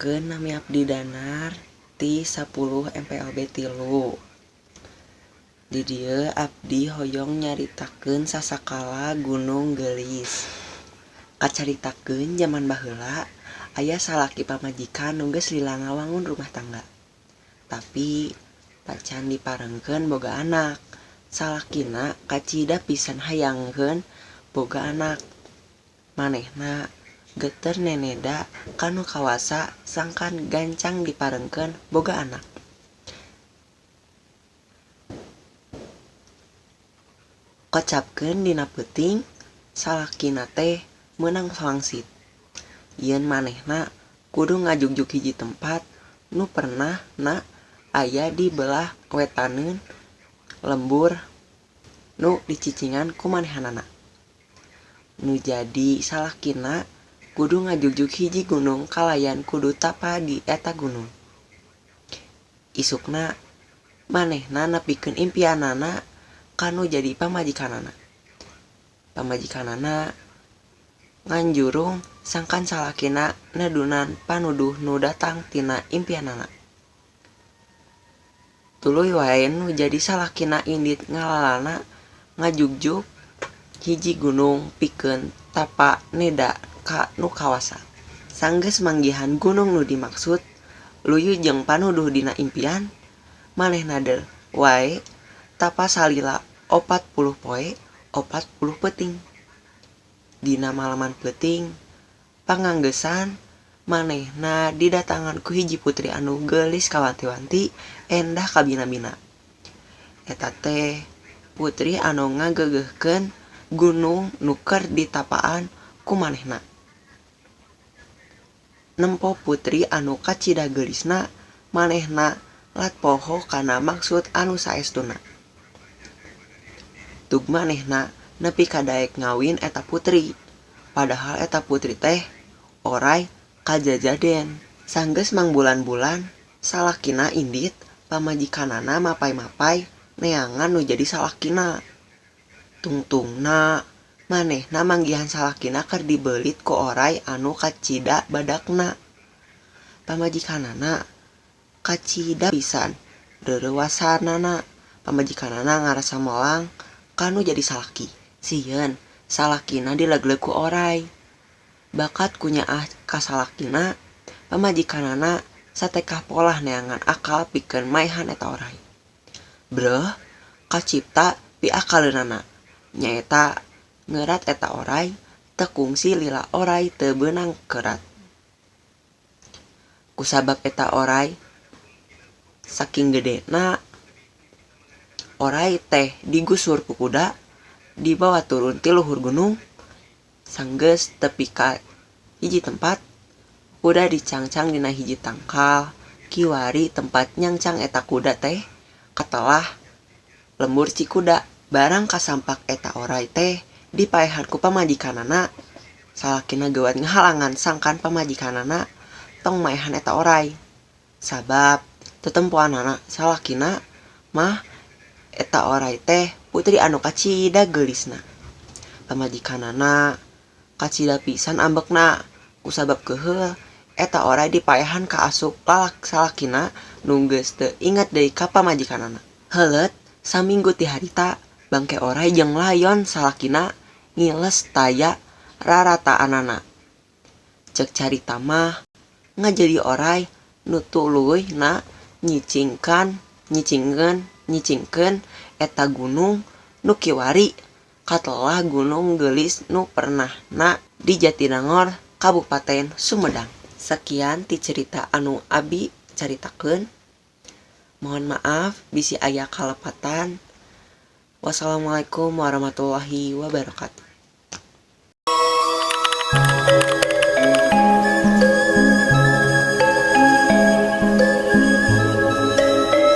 Tepangkeun nami abdi Danar ti 10 MPLB 3. Di dieu abdi hoyong nyaritakeun sasakala Gunung Geulis. Kacaritakeun jaman baheula aya salaki pamajikan nu geus lila ngawangun rumah tangga. Tapi tacan diparengkeun boga anak. Salakina kacida pisan hayangkeun boga anak. Manehna geter neneda ka nu kawasa sangkan gancang diparengkeun boga anak. Kocapkeun dina peuting salakina teh meunang wangsit. Yen manehna kudu ngajugjug hiji tempat nu pernahna aya di belah wetaneun lembur nu dicicingan ku manehanana. Nu jadi salakina kudu ngajugjug hiji gunung kalayan kudu tapa di eta gunung. Isukna manehna nepikeun impianana ka nu jadi pamajikanana. Pamajikanana nganjurung sangkan salakina nedunan panuduh nu datang tina impianana. Tuluy wae nu jadi salakina indit ngalalana ngajugjug hiji gunung pikeun tapa neda ka nu kawasa. Sanggeus manggihan gunung nu dimaksud luyu jeung panuduh dina impian, manehna der wae tapa salila 40 poe 40 peuting. Dina malaman peuting panganggesan manehna didatangan ku hiji putri anu geulis kawanti-wanti endah kabina-bina. Eta teh putri anu ngageugeuhkeun gunung nu keur ditapaan ku manehna. Nempo putri anu kacida geulisna, manehna lat poho kana maksud anu saestuna. Tug manehna nepi ka daek ngawin eta putri, padahal eta putri teh oray kajajaden. Sanggeus mangbulan-bulan salakina indit pamajikanana mapay-mapay neangan nu jadi salakina. Tungtungna manehna manggihan salakina keur dibeulit ku oray anu kacida badakna. Pamajikanana kacida pisan reureuwasanana. Pamajikanana ngarasa melang ka nu jadi salaki. Sieun salakina dilegleg ku oray. Bakat ku nyaah ka salakina, pamajikanana satekah polah neangan akal pikeun maehan eta oray. Breuh kacipta piakaleunana, nyaeta ngeurat eta oray teu kungsi lila oray teu beunang keurat. Kusabab eta oray saking gedena, oray teh digusur ku kuda, dibawa turun ti luhur gunung, sanggeus tepi ka hiji tempat, kuda dicangcang dina hiji tangkal, kiwari tempat nyangcang eta kuda teh katelah lembur Cikuda. Barang kasampak eta oray teh dipaehan ku pamajikanana, salakina geuwat ngahalangan sangkan pamajikanana tong maehan eta oray. Sabab tetempoanana salakina mah eta oray teh putri anu kacida geulisna. Pamajikanana kacida pisan ambekna kusabab keuheul eta oray dipaehan ka asup lalak salakina nu geus teu inget deui ka pamajikanana. Heuleut saminggu ti harita bangke oray jeung layon salakina ngiles taya rarataanana. Ceuk carita mah ngajadi oray nu tuluyna nyicingkeun eta gunung nu kiwari katelah Gunung Geulis nu pernahna di Jatinangor, Kabupaten Sumedang. Sekian ti cerita anu abi caritakeun. Mohon maaf bisi aya kalepatan. Wassalamualaikum warahmatullahi wabarakatuh.